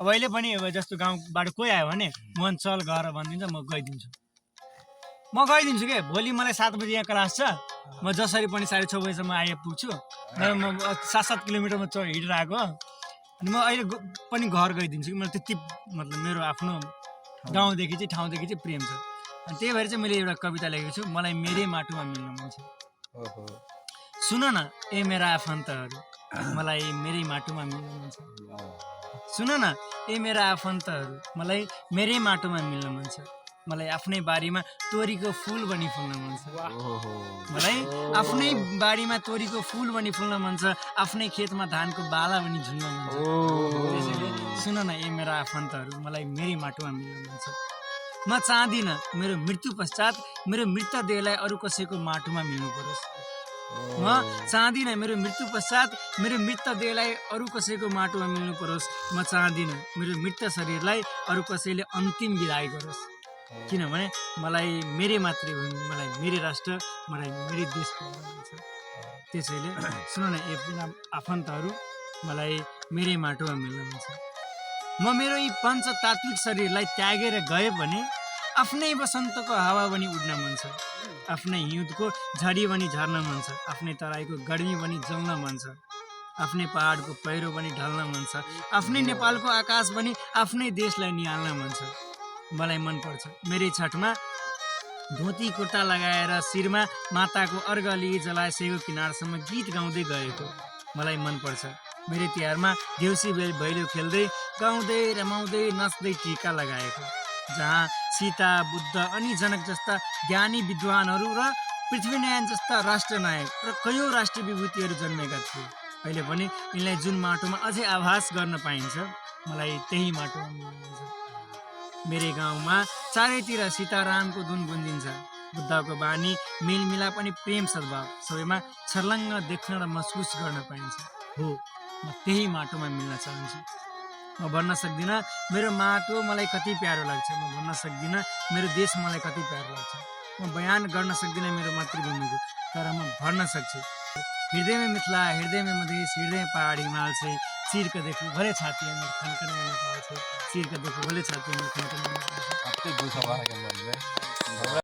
अब अहिले पनि अब जस्तो गाउँबाट कोही आयो भने मोहन चल घर भनिदिन्छ म गइदिन्छु के भोलि मलाई 7 बजी यहाँ क्लास छ म जसरी पनि 6:30 बजीसम्म आइपुग्छु म 7-7 किलोमिटरमा हिँडेर आएको अनि म अहिले पनि घर गइदिन्छु कि मलाई त्यति मतलब मेरो आफ्नो गाउँदेखि चाहिँ ठाउँदेखि चाहिँ प्रेम छ अनि त्यही भएर चाहिँ मैले एउटा कविता लेखेको छु मलाई मेरै माटोमा मिल्न मन छ सुन न ए मेरा आफन्तहरू मलाई मेरै माटोमा मिल्न मन छ सुन न ए मेरा आफन्तहरू मलाई मेरै माटोमा मिल्न मन छ मलाई आफ्नै बारीमा तोरीको फुल बनी फुल्न मन छ मलाई आफ्नै बारीमा तोरीको फुल बनी फुल्न मन छ आफ्नै खेतमा धानको बाला बनी झुल्न मन छ त्यसैले सुन न ए मेरा आफन्तहरू मलाई मेरै माटोमा मिल्न मन छ म चाहदिन मेरो मृत्यु पश्चात मेरो मृतदेहलाई अरू कसैको माटोमा मिल्नु परोस् म चाहदिन मेरो मृत्यु पश्चात मेरो मृतदेहलाई अरू कसैको माटोमा मिल्नु परोस् म चाहदिन मेरो मृत शरीरलाई अरू कसैले अन्तिम विदाई गरोस् किनभने मलाई मेरै मातृभूमि मलाई मेरै राष्ट्र मलाई मेरै देश प्यारो हुन्छ त्यसैले सुन न ए आफन्तहरू मलाई मेरै माटोमा मिल्न मन छ म मेरो यी पञ्चतात्विक शरीरलाई त्यागेर गए भने आफ्नै बसन्तको हावा बनी उड्न मन छ आफ्नै हिउँदको झडी बनी झर्न मन छ आफ्नै तराईको गर्मी बनी जल्न मन छ आफ्नै पहाडको पहिरो बनी ढल्न मन छ आफ्नै नेपालको आकाश बनी आफ्नै देशलाई निहाल्न मन छ मलाई मन पर्छ मेरै छठमा धोती कुर्ता लगाएर शिरमा माताको अर्घ लिई जलाशयको किनारसम्म गीत गाउँदै गएको मलाई मन पर्छ मेरै तिहारमा देउसी भैलो खेल्दै गाउँदै रमाउँदै नच्दै टीका लगाएको जहाँ सीता बुद्ध अनि जनक जस्ता ज्ञानी विद्वानहरू र पृथ्वीनारायण जस्ता राष्ट्रनायक र कयौँ राष्ट्रिय विभूतिहरू जन्मेका थिए अहिले पनि यिनलाई जुन माटोमा अझै आभास गर्न पाइन्छ मलाई त्यही माटोमा मिल्नुहुन्छ मेरै गाउँमा चारैतिर सीतारामको धुन गुन्जिन्छ बुद्धको बानी मेलमिलाप पनि प्रेम सद्भाव सबैमा छर्लङ्ग देख्न र महसुस गर्न पाइन्छ हो म त्यही माटोमा मिल्न चाहन्छु म भन्न सक्दिनँ मेरो माटो मलाई कति प्यारो लाग्छ म भन्न सक्दिनँ मेरो देश मलाई कति प्यारो लाग्छ म बयान गर्न सक्दिनँ मेरो मातृभूमिको तर म भन्न सक्छु हृदय में मिथिला हृदय में मधेश हृदय में पहाड़ हिमाल से चीर के देखो भले छाती है मेरे खनखन में नेपाल से चीर के देखो भले छाती है मेरे खनखन में नेपाल से